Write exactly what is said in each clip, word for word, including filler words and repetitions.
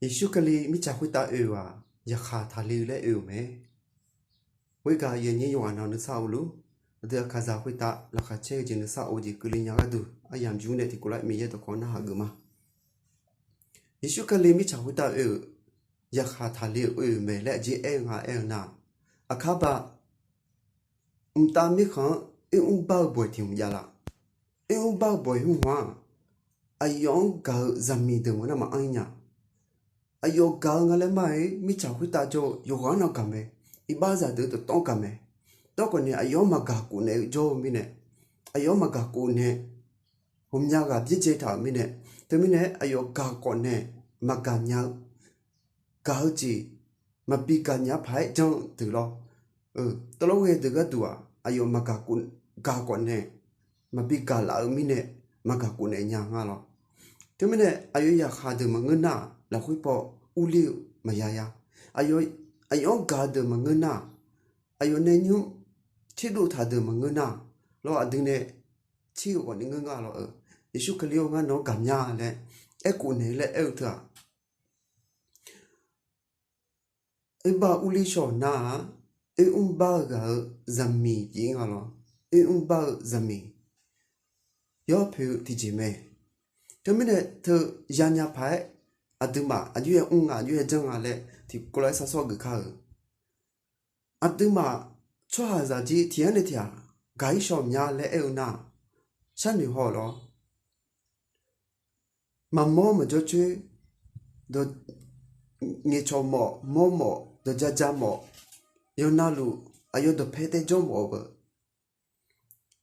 Yeqsur Kali mirtsaq khoertav oe-euq-aq, yaqkhaq taqle-eu laer oe-euq mae. Khoergaq yawnyir yawqghaq nan nuisar of luf, aqdui aqkaqzaq khoertav laqkhaq caer-eu jeq nuisar of jeq keuvle nya gharduq aryamq yur nae tiqkawv lar Miqyaer dawqkawq narhaq geuf ma. Yeqsur Kali mirtsaq khoertav oe-euq, yaqkhaq taqle-euq oe-euq mae laer aqjeq aer-eu nga aer-eu nar, aqkar ba mqtav mirkhanq-anr oermr bar-eu bawq-iq tiq hmq jav laf. Oermr bar-eu bawq-iq hmq-aq, aqyawf-anr gaq-eu zaqmiq deuq maqnar maqanr nya. Aqyawf gaq-eu nga laer mar-aer mirtsaq khoertav jawr-eu yawqghaq-anr nav gaq mae. Iqbaxzaq deuq dawqtawv gaq mae. Tawrkhawf nae aqyawf-anr maqgaq khof naeq-eu jawr-eu mirnae, aqyawf-anr maqgaq khof nae ghawqmya ghaq byaerdzae taq-euq mirnae, teumirnae aqyawf gaq khawf nae maqgaq nya-eu, gaq-eu jeq maqbi gaq nya paq-aer janr-eu deuq lawr. Tawvlawr ghae deuq gharduq-aq, aqyawf maqgaq khof, gaq khawf nae maqbi gaq laf-eu mirnae maqgaq khof naeq nya nga lawr. Teumirnae aqyawf yaqkhaq deuq maqngeur nar-aq, lafkhoer paw urler-eu maqya ya. Aqyawf-anr gaq-eu deuq maqngeur nar-aq, aqyawf nae nymr tserdov taq deuq maqngeur nar-aq, lawr aqdui nae tser-eu khawf ni ngeur nga lawr-eu. Yeqsur Kali-or, ngar nawq-anr gaqmya laer aerkhof naeq laer aer-eu teu-aq, oerbar urler shaw nar-aq, oermr bar-eu ghaq-eu zaqmiq jeq-ir nga lawr. Oermr bar-eu zaqmiq yawpoeq-eu tiqjeq mae. Teumirnae teu yanya paq-aer aqduimaf aqjox-aer mr nga aqjox-aer janr nga laer tiqkawv lar-aer sharsawr geuf kar-eu. Aqduimaf tsawrhaqzaq jir tiq ghaq nae tiq ghaq gaq-ir shaw mya laer aer-eu nar-aq, sharnoeq haw lawr. Maqmawr maqjawr coer, ngaeqcawq mawf, mawr mawf, dawqja ja mawf, yawqnavluf aqyawf dawqpae tae jawr mawf-eu beu.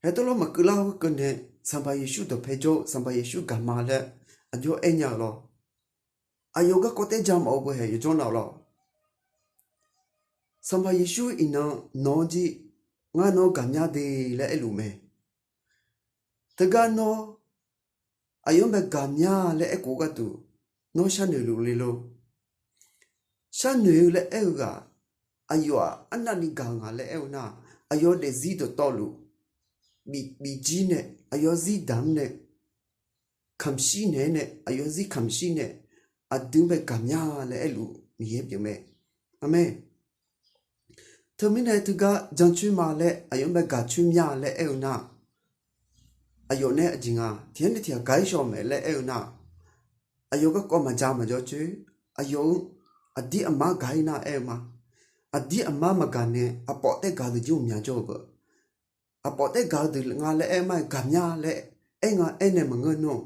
Haer tawvlawr maqkeuv lar-eu keuv nae Sanqpaq Yeqsur dawqpae jawr-eu Sanqpaq Yeqsur gaqma laer aqjox aer nya-eu lawr. Aqyawf garkawv tae ja mawf-eu beu haeq yawjawr nav lawr. Sanqpaq Yeqsur iqnan nawq-anr jir, ngar nawq-anr gaqmya de laer aerluf mae. Teugar nawr aqyawf-anr bae gaqmya laer aerkhof gharduq nawr sharnoeq luf le lor. Sharnoeq-eu laer aer-eu ghaq, aqyawf-aq arnavni gaq-eu nga laer aer-eu nar-aq, aqyawf daefzir dawqtawvluf bif bif jir nae, aqyawf zir damq nae, kamq shir naeq-aer nae, aqyawf zir kamq shir nae, aqdui-anr bae gaqmya laer aerluf Miqyaer pyeuf mae. Aqmeq. Teumirnae teugar jancoer ma laer aqyawf-anr bae gaqcoer mya laer aer-eu nar-aq, aqyawf nae aqjeq nga tiq ghaq nae tiq ghaq gaq-ir shaw mae laer aer-eu nar-aq, aqyawf garkawv maqja maqjawr coer, aqyawf-anr aqdir aqmar gaq-ir nar aer-eu ma. Aqdir aqmar maqgaq nae aqpawf taer gaq-eu deuq jir ghawqmya jawr-eu beu. Aqpawf taer gaq-eu deuq nga laer aer ma-aer gaqmya laer aer nga aer nae maqngeur nar-aq,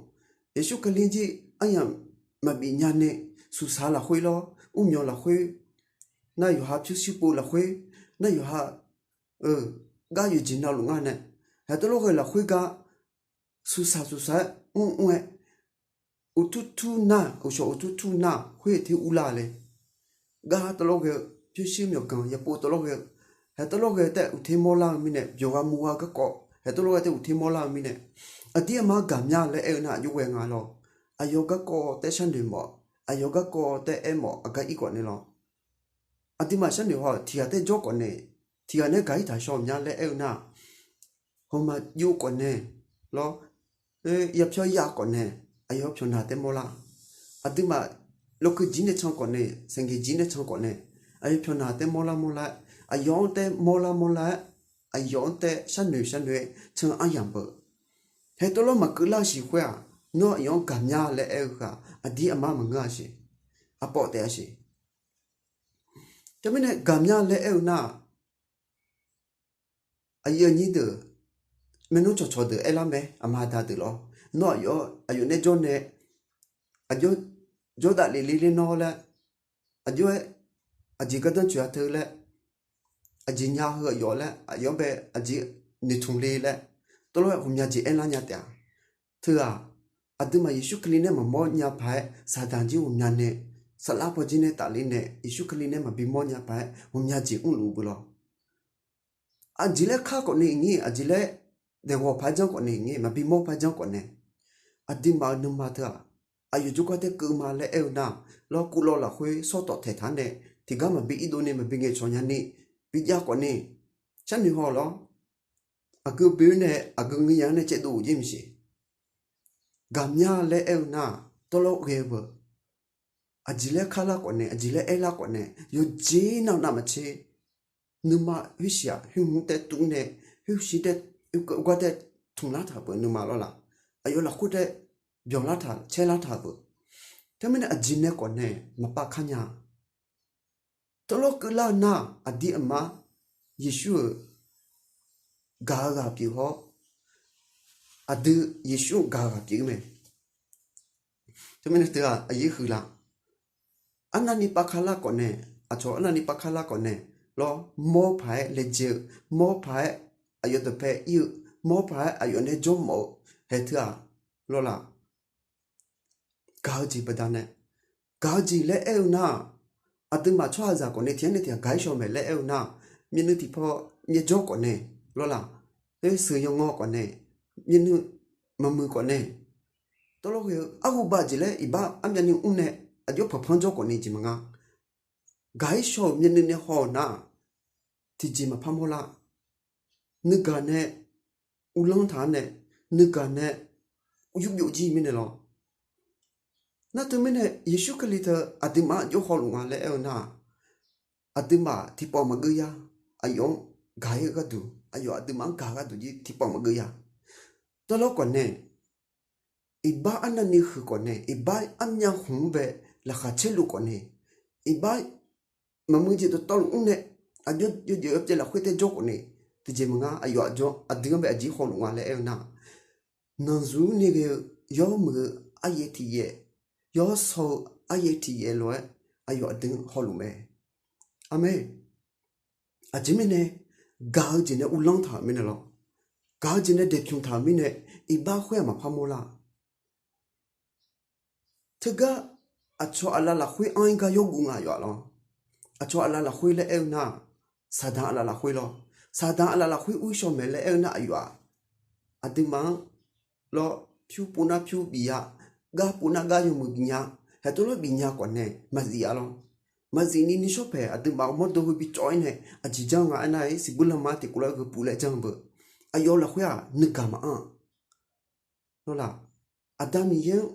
Yeqsur Kali jir aryamq maqbif nya nae suqsaq lafkhoer lawr, mrmyawq lafkhoer, nar yawqha pyurshuir pov lafkhoer, nar yawqha-eu gar yawqjeq navluf ngar nae, haer tawvlawr ghae lafkhoer gar suqsaq suqsaq-aer mr mr-aer, uqtur tur nar, uqshawq uqtur tur nar khoer-eu ter urlar le. Gar tawvlawr ghae-eu, pyurshuir myawqganq yaqpov tawvlawr ghae-eu, haer tawvlawr ghae taef uqter mawrlar-eu mirnae, byawq ghaq muq ghaq garkawv haer tawvlawr ghae taef uqter mawrlar-eu mirnae, aqdir aqmar gaqmya laer aer-eu nar aqjox ghae nga lawr. Aqyawf garkawv taef sharnoeq mawf, aqyawf garkawv taef aer mawf aqgar ir khawf nae lawr. Aqduimaf sharnoeq haw-eu tiq ghaq taer jawr khawf nae, tiq ghaq nae gaq-ir taq shaw mya laer aer-eu nar-aq, hawmaf jov khawf nae lawr, yapyawr ya khawf nae, aqyawf pyawqnaq taer mawrlar. Aqduimaf lawkeuv jir nae can khawf nae, sanqgeq jir nae can khawf nae, aqyawf pyawqnaq taer mawrlar mawrlar-aer, aqyawf-anr taer mawrlar mawrlar-aer, aqyawf-anr taer sharnoeq sharnoeq-aer can aryamq beu. Haer tawvlawr maqkeuv lar-eu siq khoer-aq, nawr aqyawf-anr gaqmya laer aer-eu ghaq aqdir aqmar maqngeur-a siq. Aqpawf taef-a siq. Teumirnae gaqmya laer aer-eu nar-aq, aqyuif aqnyir deuq, maernmr cawqcawq deuq aerlar mae, aqma aqda deuq lawr. Nawr aqyawf, aqyawf nae jawr nae, aqjox, jawrdaf lef le ler nawr laer, aqjox-aer aqjeq gardanr tsoeq-a teu laer, aqjeq nya heu aqyawf laer, aqyawf-anr bae aqjeq noeqtmq le laer, tawvlawr-aer ghawqmya jeq aerlar nya taef-a. Teu-aq, aqduimaf Yeqsur Kali nae maqmawr nya paq-aer saqdaq jir ghawqmya nae, saflar pawjir nae tafler nae Yeqsur Kali nae maqbi mawr nya paq-aer ghawqmya jeq mrluf beu lawr. Aqjeq laer kar khawf nae iqnyir, aqjeq laer daeqghawq paq-aer janr khawf nae iqnyir, maqbi mawr paq-aer janr khawf nae, aqduimaf-euq nuima teu-aq, aqyawf jawrgar tae keuv ma laer aer-eu nar, lawr kuvlawv lafkhoer sawrtawf taeqtaq nae, tiqgar maqbi irdov ni maqbi ngaeqcawq nyani bijav khawf nae, sharnoeq haw lawr. Aqgeu boe-aer nae aqgeu ngeur ya-aer nae caevdov-euq jir maqsiq. Gaqmya laer aer-eu nar-aq, tawvlawr ghae-eu beu. aqjeq laer karlar khawf nae, aqjeq laer aerlar khawf nae, yawqjeq navnav maqtser, nuima khoershiq-aq, khoerhmq taev tuf nae, khoershiq taev, gar taev tmqlar taq peuq nuima lawr laq. Aqyawf lafkhoer taev byawqlar taq caerlar taq peuq. Teumirnae aqjeq nae khawf nae maqpav kar nya. Tawvlawr keuvlar nar, aqdir aqmar Yeqsur-euq gaq-eu ghaq pyeuf hawr, aqdui Yeqsur-euq gaq-eu ghaq pyeuf-ir mae. Teumirnae teu-aq aqyuif huiqlaq, arnavni pav kar lar khawf nae, aqcawq arnavni pav kar lar khawf nae lawr, mawr paq-aer laejae-eu, mawr paq-aer aqyawf dawqpae ir-eu, mawr paq-aer aqyawf nae jawrmawf-eu haeq teu-aq lawr laq. Gaq-eu jeq baqdanae, gaq-eu jeq laer aer-eu nar-aq, aqduimaf tsawrhaqzaq khawf nae tiq ghaq nae tiq ghaq gaq-ir shaw mae laer aer-eu nar-aq, myavnuiv tiqpaw myavjawr khawf nae lawr laq, sheuq yawngawr khawf nae, myavnuiv maqmuiq khawf nae, tawvlawr ghae-eu arhuba jeq laer iqbax armyavni mr nae, aqjox panqpanr jawr khawf nae jeq maqnga. Gaq-ir shaw-euq myavnuiv nae haw-euq nar-aq, tiqjeq maqpar mawrlar. Nuigaq nae uvlanr taq-anr nae, nuigaq nae yurbyov jir mirnae lawr. Nar teumirnae Yeqsur Kali teu aqduimaf-anr aqjox hawluf nga laer aer-eu nar-aq, aqduimaf tiqpawf maqgeuv ya. Aqyawf-anr gaq-ir-eu gharduq, aqyawf aqduimaf-anr gaq-eu gharduq jir tiqpawf maqgeuv ya. Tawvlawr khawf nae, iqbax arnavni huiq khawf nae, iqbax armyav hmq-anr bae laqkhaq caerluf khawf nae, iqbax maqmuiq jeq dawqtawvluf mr nae, aqjox yawjeq yawpyaev lafkhoer tae jawr khawf nae, tiqjeq maqnga. Aqyawf aqjox aqdui-anr bae aqjeq hawluf nga laer aer-eu nar-aq, nanqzmq ni ghae-eu yawmuiq-eu aryaev tiq yaev, yawsaw-eu aryaev tiq yaev lof-aer aqyawf aqdui-anr hawluf mae. Aqmeq. Aqjeq mirnae, gaq-eu jeq nae uvlanr taq-euq mirnae lawr, gaq-eu jeq nae daefpymq taq-euq mirnae, iqbax khoer-aq maqpar mawrlar. Teugar aqcawq aqlaf lafkhoer anr-ir gar yawguv nga yawf-a lawr. Aqcawq aqlaf lafkhoer laer aer-eu nar-aq, saqdaq aqlaf lafkhoer lawr. Saqdaq aqlaf lafkhoer uir shaw mae laer aer-eu nar-aq, aqyawf-aq aqduimaf-anr lawr, pyur pov nar pyur bif ya, gar pov nar gar yawmuiq bif nya, haeq tawvlawr bif nya khawf nae maqzif-a lawr. Maqzif ni nuishawr paeq aqduimaf-euq mawrdo heu bi cawv-ir nae aqjeq janr nga aernar-ir, siqbuir lanma tiqkawv lar gheu puq laer janr-eu beu. Aqyawf lafkhoer-aq nuigaq maqanr-aq lawr laq. Aqda Miqyaer-anr,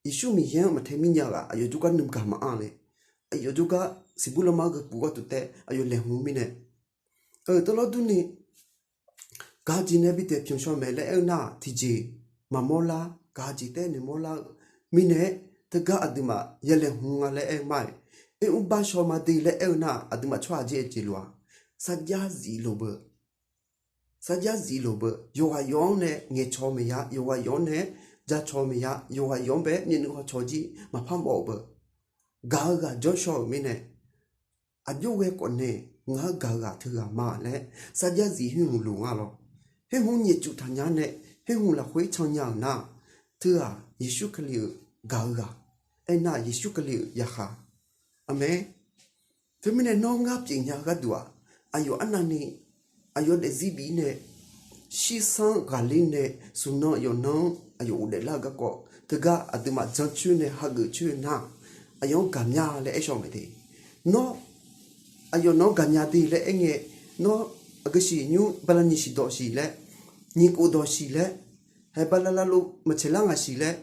Yeqsur Miqyaer-anr maqtae mirnya ghaq aqyawf jawrgar nuigaq maqanr le. Aqyawf jawrgar siqbuir lanma gheu puq gharduq taef aqyawf laeqhmq mirnae, eu tawvlawr durni gaq-eu jeq nae bi daefpymq shaw mae laer aer-eu nar-aq, tiqjeq maqmawr lar. Gaq-eu jeq taef-aer nae mawrlar-eu mirnae-aer, teugar aqduimaf ya laeqhmq nga laer aer-eu ma-aer, oermr bar shaw ma de laer aer-eu nar-aq, aqduimaf tsawrhaq jir-aer jeq lof-aq, sarjax zif lof beu. Sarjax zif lof beu. Yawqghaq yawq-anr nae ngaeqcawq-eu maqya, yawqghaq yawq-anr nae-aer jacawq-eu maqya, yawqghaq yawq-anr bae-aer myavnuiv hawcawq jir maqpar mawf-eu beu. Gaq-eu ghaq jawrshaw-euq mirnae, aqjox ghae khawf nae ngaq-anr gaq-eu ghaq teughaq ma laer sarjax zif khoer hmq luf nga lawr. Khoer hmq nyaefcuf taqnya nae, khoer hmq lafkhoer cannya-euq nar-aq, teughaq Yeqsur Kali-euq gaq-eu ghaq, aernar-aq Yeqsur Kali-euq yaqkhaq. Aqmeq. Teumirnae nawr ngar pyeufnya-eu gharduq-aq, aqyawf arnavni aqyawf daefzir bif-ir nae, shirsanr ghaqler nae, smq nan aqyawf nan-anr aqyawf ghofdaef lar-eu garkawv teugar aqduimaf jancoer nae hageuf coer-eu nar-aq, aqyawf-anr gaqmya laer aer shaw mae de. Nawr aqyawf nan-anr gaqnya de laer aerngae, nawr aqgeu siq nymr bala nyiq siq dawq siq laer, nyiq khof dawq siq laer, haeq bala lavlov maqtsaeq lar ngaq siq laer,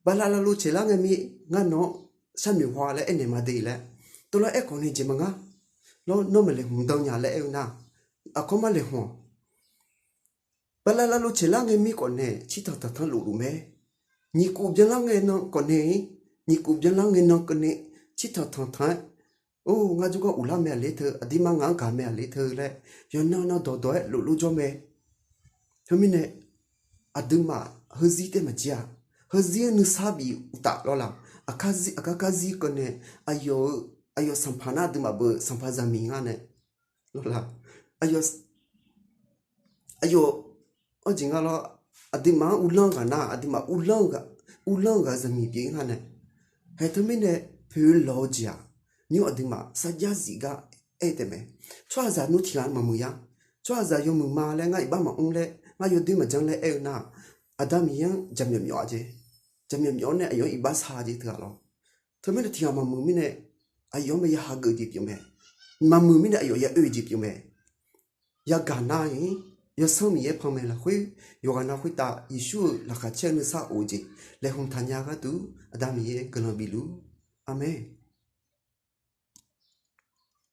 bala lavlov tsaeq lar ngae mir ngar nawq-anr sharnoeq haw laer aernaeq ma de laer, tawvlawr aerkhawf nae jeq maqngar. Lawr, nawr maqlaeqhmq dan nya laer aer-eu nar, aqkawr ma laeqhmq-awq. Bala lavlov tsaeq lar ngae mir khawf nae cirtanq tanqtanq lofluf mae. Nyiq khof byanlar ngae nan khawf nae-ir, nyiq khof byanlar ngae nan keuvni cirtanq tanqtanq-aer, or, ngar jawrgar uqlar mae aqler teu, aqdirma ngaq-anr gaq mae aqler teu laer, yawqnan nan dawqdawq-aer lofluf jawr mae. Teumirnae aqduimaf heuzir taef maqjir-a. Heuzir-anr nuisar bif uqtaf lawr laq. Aqkar karzir keuvnae, aqyawf-eu, aqyawf sanqpaq nar aqduimaf beu sanqpaq zaqmiq ngar nae lawr laq. Aqyawf, aqyawf, awr jeq nga lawr, aqduimaf-anr uvlanr-eu ghaq nar aqduimaf uvlanr-eu ghaq zaqmiq pyeuf-ir nga nae. Haeq teumirnae poeq-eu lawq-eu jeq-aq, nymr aqduimaf sarjax zif gar aer taef mae. Tsawrhaqzaq nmr tiq ghaq maqmuiq ya. Tsawrhaqzaq yawmuiq ma laer ngar iqbax maqmr laer ngar yawdoer maqjanr laer aer-eu nar-aq, Aqda Miqyaer-anr jaqmyawf myawf-a jeq. Jaqmyawf myawf-awr nae aqyawf-anr iqbax sha jeq teughaq lawr. Teumirnae tiq ghaq maqmuiq mirnae, aqyawf-anr mae ya hageuf jeq pyeuf mae. Maqmuiq mirnae aqyawf ya oe jeq pyeuf mae. Yagaq nar-iq, Yawsanr Miqyaer panmaeq lafkhoer, yawqghaq nav khoertav Yeqsur-euq laqkhaq caer-eu nuisar of-eu jeq laeqhmq taqnya gharduq, Aqda Miqyaer guiqlanq bifluf-ur. Aqmeq.